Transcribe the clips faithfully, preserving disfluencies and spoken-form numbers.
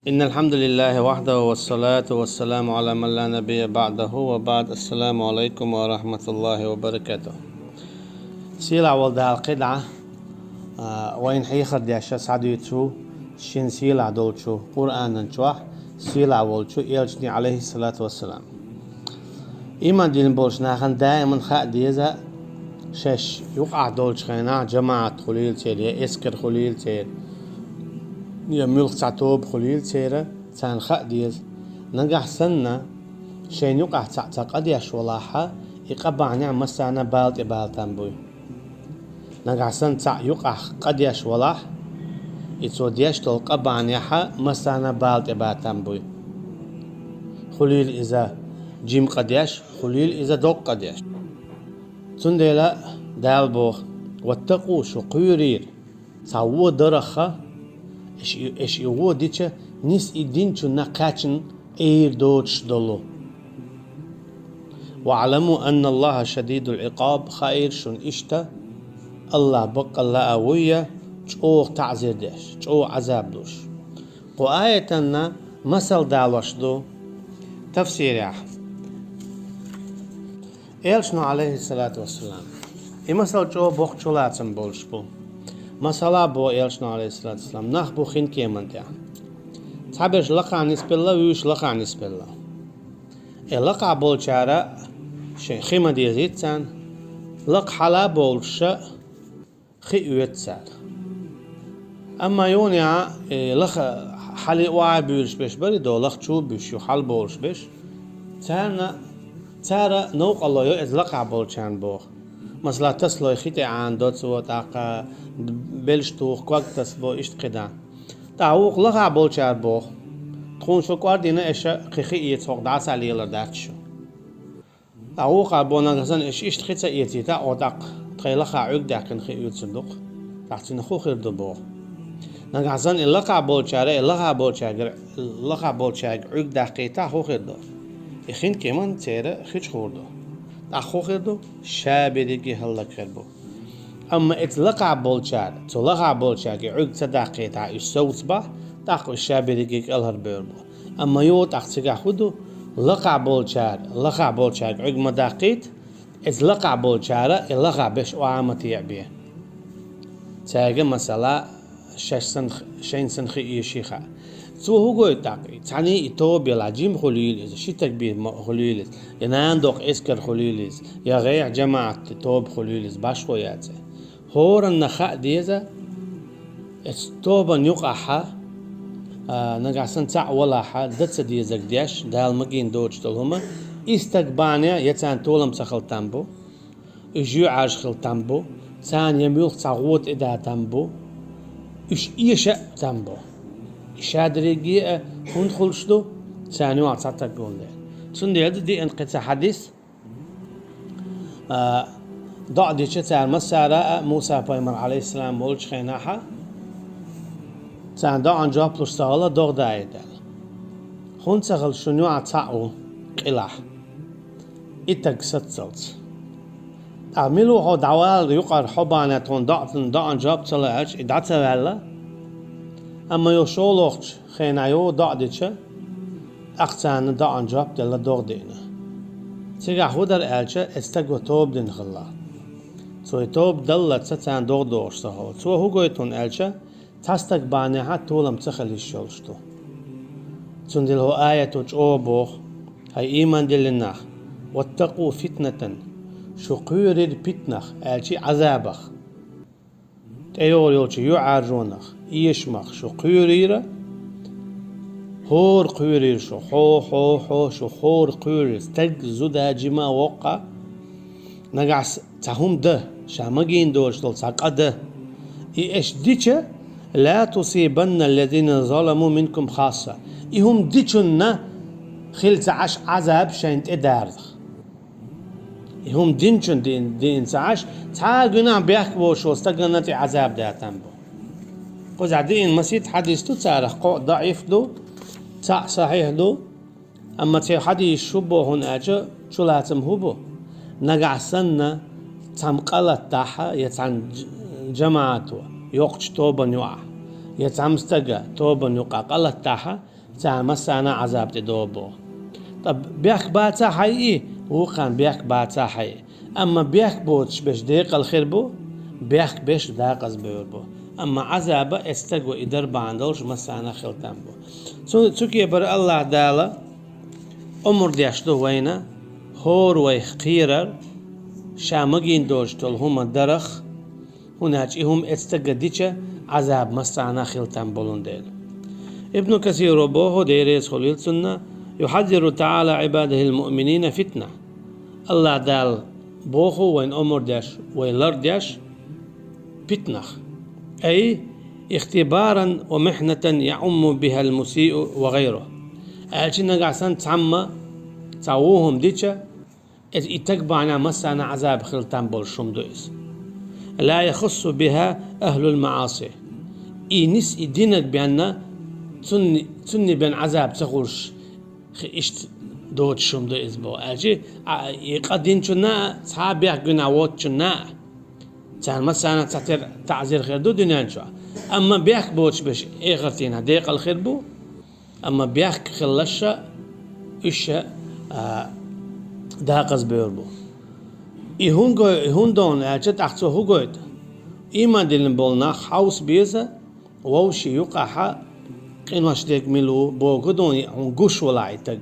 إن الحمد لله وحده والصلاة والسلام على من لا نبي بعده وبعد. السلام عليكم ورحمة الله وبركاته. Сийлахь волу Дала кхидӀа, а, вайна хьехар деш схьадуьйцу шен сийлахь долчу Къуръанан чохь, сийлахь волчу элчане, алейхиссалату вассалам. Иман дина болчу нахана даиман хаа деза, шаьш юкъахь долчу хенахь жамаӀат хуьлийла церан, я эскар хуьлийла церан, я муьлхха цхьа тоба хуьлийла церан, царна хаа деза. Нагахь санна, шайна юкъахь цхьаъ цхьа къа деш валахьа, и къа бахьанехь массарна бала тӀе бала там буй. Нагахь санна цхьаъ юкъахь къа деш валахь, и цо деш долу къа бахьанехьа массарна бала тӀе бала там буй. Хуьлийла иза жима къа деш, хуьлийла иза доккха къа деш. Цундела Дала боху: «Ваттакъу», шу кхуьйрийра, цхьа вон дарахха, эш и, эш и вон дича, нис и динчунна кхаьчна Ӏийр доцуш долу. «ВаӀламу анна Аллаха шадидул Ӏикъаб», хаийра шуна иштта, Аллах баккъалла а вуйя, чӀогӀа таӀзир деш, чӀогӀа Ӏазаб луш. Кху аятанна масал далош ду тафсирехь. Элчано, алейхиссалату вассалам, и масал чӀогӀа боккха чулацам болуш бу. Масала бо Элчано, алейхиссалату вассалам, нах бу хинкеман тӀехь. Цхьаберш лакхахь нисбелла, вуьйш лакхахь нисбелла. Э, лакхахь болчара шайн хи ма дезийта царна, лакха хьала болуша хи оьцу цара. Амма юха а, э, лаха хьали охьа буьйлуш берш бара и до, лаха чу буьш ю хьал болуш берш. Царна, цара новкъарло йо иза лакхахь болчарна боху. Масала, таслой хи тӀе Ӏана до цо, тӀаккха белш туху, ког тасбо, иштта кхидӀа. ТӀаккха вукху лахахь болчара боху: «Тхуна шу кӀордийна, эша кхин хи эца, хӀокху дӀаса лелар дац шу». ТӀаккха вукхара боху: «Нагахь санна эша иштта хи ца эцийта, хьо тӀаккха тхайн лахахь Ӏуьрг даьккхина хи оьцур ду-кх. ТӀаккха цуьнан хӀун хир ду?» боху. Нагахь санна и лакхахь болчара, и лахахь болчаьрга, лахахь болчаьрга Ӏуьрг даккхийта, хӀун хир ду? И хинкеман церан хи чу хуур ду. ТӀаккха хӀун хир ду? Ша берриге хӀаллак хир бу. Амма эца лакхахь болчара, цу лахахь болчаьрга Ӏуьрг ца даккхийта, уьш совцабахь, тӀаккха уьш ша берриге кӀелхьарбевр бу. Амма юха тӀаккха цигахь хӀун ду? Лакхахь болчара, лахахь болчаьрга Ӏуьрг ма даккхийта, эца лакхахь болчара и лахахь берш охьа ма теӀабе. Цаьрга, масала, шаьш санна, шайна санна хи эший хаьа. Цо хӀун гойту тӀаккха? Цхьаьний и тоба елахь, жима хуьлийла иза, ши стаг бен ма хуьлийла иза, я нана доккху эскар хуьлийла иза, я гӀайгӀа жамаӀат тоба хуьлийла иза, башхо яц и. ХӀоранна хаа деза, эцу тобанна юкъахьа, а, нагахь санна цхьаъ валахьа, дан ца дезарг деш, Дала магийна доцуш долу хӀума, и стаг бахьанехь я царна толам ца хила там бу, уьш юьхьӀаьржа хила там бу, царна я муьлхха цхьа гӀо тӀе да там бу, уьш эша а там бу. И ша дерриге а хӀунда хуьлуш ду? Царна юкъахь цхьа стаг волу дела. Цундела ду деана кхин цхьа хьадис, а, доӀа дича цара массара а Муса-пайхамар, алейхиссалам, волчу хенахьа, царна доӀан жоп луш ца хилла, догӀа даийта аьлла. ХӀунда ца хилла, шуна юкъахь цхьаъ ву къилахь, и стаг саццалц. ТӀаккха мила ву хьо дӀавала юкъара, хьо бахьанехь тхуна доӀа, доӀан жоп ца ло аьлча, и дӀа ца ваьлла? Амма юха шолгӀачу хенахь юха доӀа дича, тӀаккха царна доӀан жоп делла, догӀа деана. Цигахь хӀун дара аьлча, эцу стага тоба дина хилла. Цо и тоба даллалц царна догӀа догӀуш ца хилла. Цо хӀун гойту хьуна аьлча, цхьа стаг бахьанехьа толам ца хила йиш йолуш ду. Цундела хӀокху аято чӀогӀа боху: «ХӀай, ийман диллина нах, ваттакъу фитнатан, шу кхоьрийра питнах», аьлча, Ӏазабах. ТӀейогӀур йолчу юьхьӀаьржонах, эшамах шу кхоьрийра, хӀора кхоьрийра шу, хьо, хьо, хьо, шу хӀора кхоьрийра, стаг, зуда, жима, воккха. Нагахь с-, цхьа хӀума дан, ша магийна доцуш долу цхьа къа дан. И эша дича, «ла тусибанна ллазина заламу минкум хасса». И хӀума дичунна хила ца Ӏаш Ӏазаб шайна тӀе дарзах. И хӀума динчун дин, дин ца Ӏаш, цхьа а гуьнахь бехк бохуш волу стаганна тӀе Ӏазаб датам бу. Кхузахь диъна масийтта хьадис ду, царах кхоъ даӀиф ду, цхьаъ сахьихь ду. Амма церан хьадисаш хӀун боху хьуна аьлча, чулацам хӀун бу? Нагахь санна, цхьамма къа латтахьа, я цхьана дж-, жамаӀато, йоккхачу тобанна юкъахь, я цхьамма стага тобанна юкъахь къа латтахьа, царна массарна а Ӏазап тӀедогӀу боху. Ткъа бехк бацахьа а и, вукхарна бехк бацахьа а и. Амма бехк боцуш берш декъала хир бу, бехк берш декъаза бевр бу. Амма Ӏазаба эцу стага и дар бахьана долуш массарна а хила там бу. Цу, цу кепара Аллахь Дала омра деш ду вайна, хӀора вайх кхерар, ша магийна доцуш долу хӀума дарах, хӀунда аьлча и хӀума эцу стага дича, Ӏазап массарна а хила там болун дела. Ибн Касиро боху, Дела реза хуьлийла цунна: «يحذر تعالى عباده المؤمنين فتنة». Аллахь Дала боху вайна омра деш, вай лар деш питанах. «أي اختبارا ومحنة يعم بها المسيء وغيره». Аьлча нагахь санна цхьамма цхьа вон хӀума дича, иза и стаг бахьана массарна а Ӏазап хила там болуш хӀума ду иза. «لا يخص بها أهل المعاصي». И нис и динарг бенна, цунна, цунна бен Ӏазап ца хуьлуш, хи-, иштта доцуш хӀума ду иза боху. Аьлча, а, и къа динчунна а, цхьа а бехк гуьнахь воцучунна а, царна массарна а цхьатера таӀзир хир ду дуьнен чохь. Амма бехк боцуш берш эхартийнахь декъала хир бу, амма бехк хилалаш а, уьш а, а, декъаза бевр бу. И хӀун гой-, и хӀун дона аьлча, тӀаккха цо хӀун гойту? Ийман диллина болу нах хьовса беза, вовшийн юкъахьа къинош дерг мила ву боху дона, хьуна гуш валахь и стаг.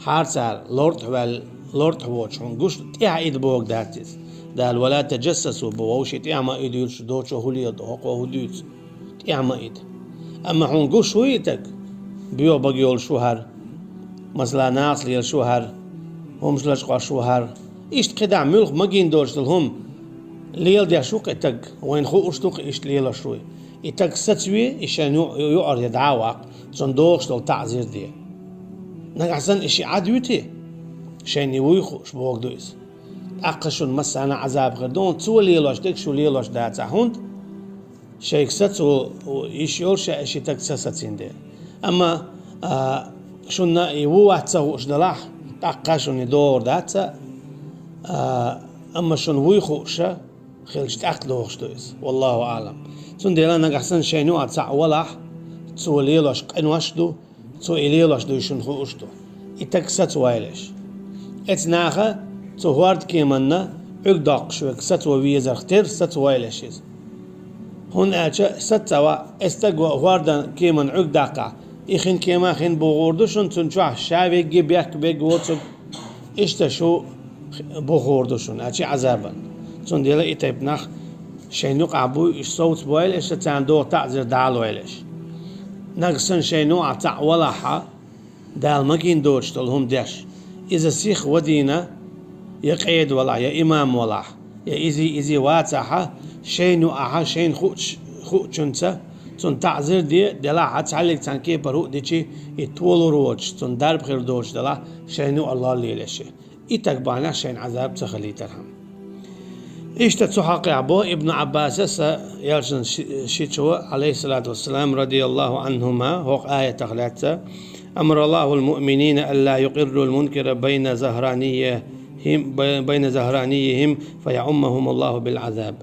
Хьарцара лортӀахь ваьлла, лортӀахь воцуш хьуна гуш, тӀаьхьа ида боху дац иза. Дала: «ولا تجسسوا» бу, вовшийн тӀаьхьа ма идийла шу, доцо хӀун леладо, хӀокхо хӀун дуьйцу. ТӀаьхьа ма ида. Амма хьуна гуш вуй и стаг? Боьха бага йолуш ву хӀара. Масала, нахаца лелаш ву хӀара, хӀумаш лачкъош ву хӀара. Иштта кхидӀа муьлхха магийна долуш долу хӀума леладеш ву-кх и стаг, вайна хууш ду-кх иштта лелош вуй. И стаг сацаве, и шайна ю-, юкъара дӀа а ваккха, цунна догӀуш долу таӀзир де. Нагахь санна и ши Ӏад вуьтий, шайна и вуй хууш боху ду иза. ТӀаккха шуна массарна а Ӏазап хир ду, цо лелош дерг шу лелош дацахь, хӀунда шайга сацо йиш йолуш ша и ши стаг ца сацийна дела. Амма, а, шуна и ву вац ца хууш далахь, тӀаккха шуна и догӀур дац, а, амма шуна вуй хууш хилча, тӀаккха догӀуш ду иза. Валлаху аӀлам. Цундела нагахь санна шайна юкъахь цхьаъ валахь, цо лелош къинош ду, цо и лелош дуй шуна хууш ду. И стаг сацавойлаш. Эцу наха цу хӀордан кеманна Ӏуьрг доккхуш верг сацо везарх терра сацавойлаш иза. ХӀунда аьлча саца ца ваь, эцу стага хӀордан кеманна Ӏуьрг даккхахь, и хин кема хин бухур ду шуна, цуьнан чохь ша вегги бехк бегги воцург. Иштта шу бухур ду шуна, аьлча Ӏазабан. Цундела и тайпа нах шайна юкъахь буй, уьш совцабойла аша, царна догӀу таӀзир далойла аша. Нагахь санна шайна юкъахь цхьаъ валахьа, Дала магийна доцуш долу хӀума деш, иза сиха вадийна, я къеда валахь, я имам валахь, я изий-изий вацахьа, шайна юкъахьа, шайна хуучу-, хуучунца, цунна таӀзир де, делахьа, цхьаьллиг цхьана кепара хӀуъ дичи, и толур воцуш, цунна дарба хир доцуш делахь, шайна юкъара лоллийла аша. И стаг бахьанехь шайна Ӏазаб ца хилийтархьама. Иштта цу хьакъехь бо Ибн Ӏаббаса, са элчанан ши-, шичо, Ӏалайхиссалату вассалам, радияллаху Ӏанхума, хӀокху аятах лаьцна: «أمر الله المؤمنين ألا يقروا المنكر بين ظهرانيهم، بين ظهرانيهم فيعمهم الله بالعذاب».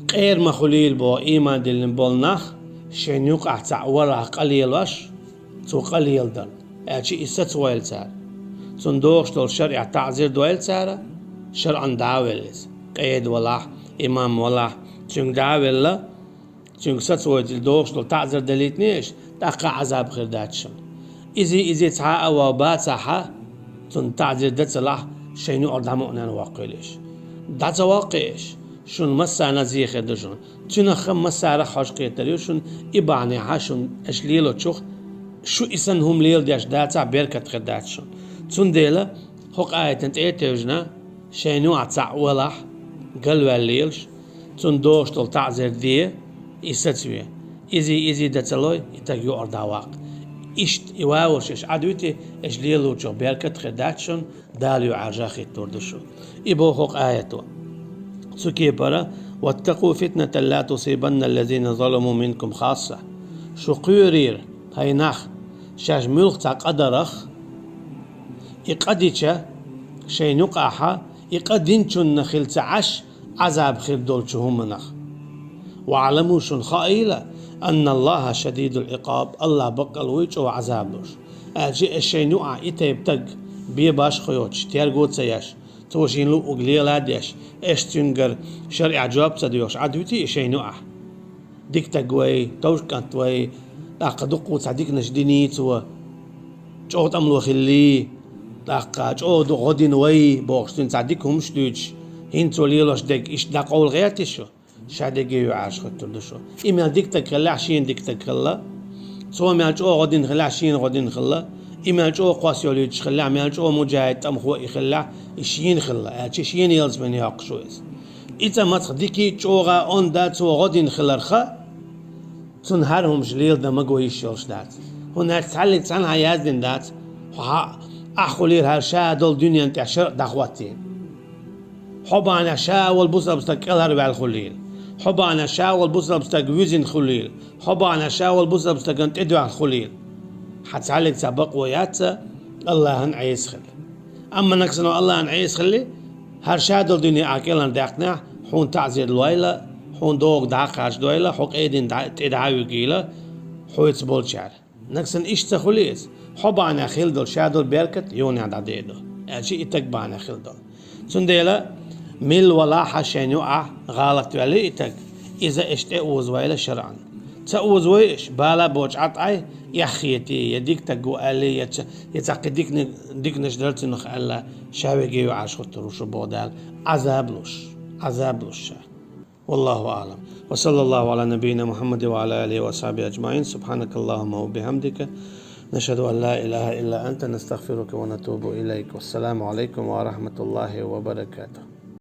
Къера ма хуьлийла бо ийман диллина болу нах, шайна юкъахь цхьаъ валахь къа лелош, цо къа леладар, аьлча и сацавойла цара. Цунна догӀуш долу шариӀат таӀзир дойла цара, шарӀан дӀа а велла иза. Къеда валахь, имам валахь, цуьнга дӀа а велла, цуьнга сацавойтийла догӀуш долу таӀзир далийтинехь, тӀаккха Ӏазаб хир дац шуна. Изий-изий цхьа а ван бацахьа, цунна таӀзир дан ца лахь, шайна юкъара дӀа мукъанена воккхуьйлуш. ДӀа ца воккхуьйш, шуна массарна а зе хир ду шуна. Цуьнах а массарах а хьожа кхетар ю шуна, и бахьанехьа шуна аша лелочух, шу и санна хӀума леладеш дацахь, беркат хир дац шуна. Цундела хӀокху аятан тӀе а тевжина, шайна юкъахь цхьаъ валахь, галваьлла лелаш, цунна догӀуш долу таӀзир де, и сацаве. Изий-изий дан ца лой, и стаг юкъара дӀаваккха. Иштта и валош аша Ӏад вити, аша лелочух беркат хир дац шуна, Дала юьхьӀаьржа хӀиттор ду шу. И боху хӀокху аято. Цу кепара: «واتقوا فتنة لا تصيبن الذين ظلموا منكم خاصة». Шу кхоьрийра, хӀай нах, шаьш муьлхха цхьа къа дарах, и къа дича, шайна юкъахьа, и къа динчунна хила ца Ӏаш, Ӏазаб хир долчу хӀуманах. «واعلموا», шуна хаийла, أن الله شديد العقاب, Аллах баккъал вуй чӀогӀа Ӏазаб луш. Аьлча, аш шайна юкъахь и тайпа таг бе башха йоцуш, терго ца еш, цо шена луъург лела а деш, аш цуьнгара шарӀехь жоп ца доьхуш, Ӏад витий и шайна юкъахь? Дика таг вай, товш кӀант вай, тӀаккха дуккха цхьа диканаш диний цо, чӀогӀа тӀамло хиллий, тӀаккха чӀогӀа ду гӀо дина вай, бохуш, цуьнан цхьа дика хӀумаш дуьйцуш, хӀинца цо лелош дерг иштта дӀакъовла гӀертий шу? Ша дерриге а Ӏаш хӀоьттур ду шу. И мел дика таг хиллехь, шена дика таг хилла. Цо мел чӀогӀа гӀо дина хиллехь, шена гӀо дина хилла. И мел чӀогӀа кхоссайолуьйтуш хиллехь, мел чӀогӀа муджахӀид, тӀамхо и хиллехь, и шена хилла, аьлча, шена ялсамане йоккхуш ву иза. И цӀа мацах дикий, чӀогӀа онда цо гӀо дина хиларх, цунна хӀара хӀумаш леладан ма го йиш йолуш дац. ХӀунда аьлча цхьаьллиг цхьанхьа яздина дац, хьо ахь хуьлийла хӀара ша долу дуьнен тӀехь шарӀ дӀахӀоттийна. Хьо бахьанехь ша волу бусалба стаг кӀелхьарваьлла хуьлийла. Хьо бахьанехь ша волу бусалба стаг вуьзина хуьлийла. Хьо бахьанехь ша волу бусалба стагана тӀедоьгӀна хуьлийла. Хьан цхьаьллиг цхьа бакъо яц-кх Аллахьан Ӏеса хила. Амма нагахь санна Аллахьан Ӏеса хилли, хӀара ша долу дуьне ахь кӀелхьардаьккхинехь, хьуна таӀзар лойла, хьуна догӀу дӀа а кхачадойла, хьо къедина дӀа, тӀе дӀа а вуьгийла, хьоьца болчара. Нагахь санна иштта ца хуьлий иза, хьо бахьанехь хилла долу ша долу беркат юханехь дӀадедо, аьлча и таг бахьанехь хилла долу. Цундела, милла валахь а шайна юкъахь гӀалат ваьллий и таг, иза аша тӀеозавойла шарӀан. Ца озавой аша, бала боцу Ӏад Ӏай, эхь хетий, я дика таг ву аьллий, я ца-, я цхьа кхин дикни-, диканаш дара цунах аьлла, ша дерриге а Ӏаш хӀоьттур ву шу, боху Дала, Ӏазаб луш, Ӏазаб луш ша. والله أعلم. وصلى الله على نبينا محمد وعلى آله وصحبه أجمعين. سبحانك اللهم وبحمدك، نشهد أن لا إله إلا أنت، نستغفرك ونتوب إليك. والسلام عليكم ورحمة الله وبركاته.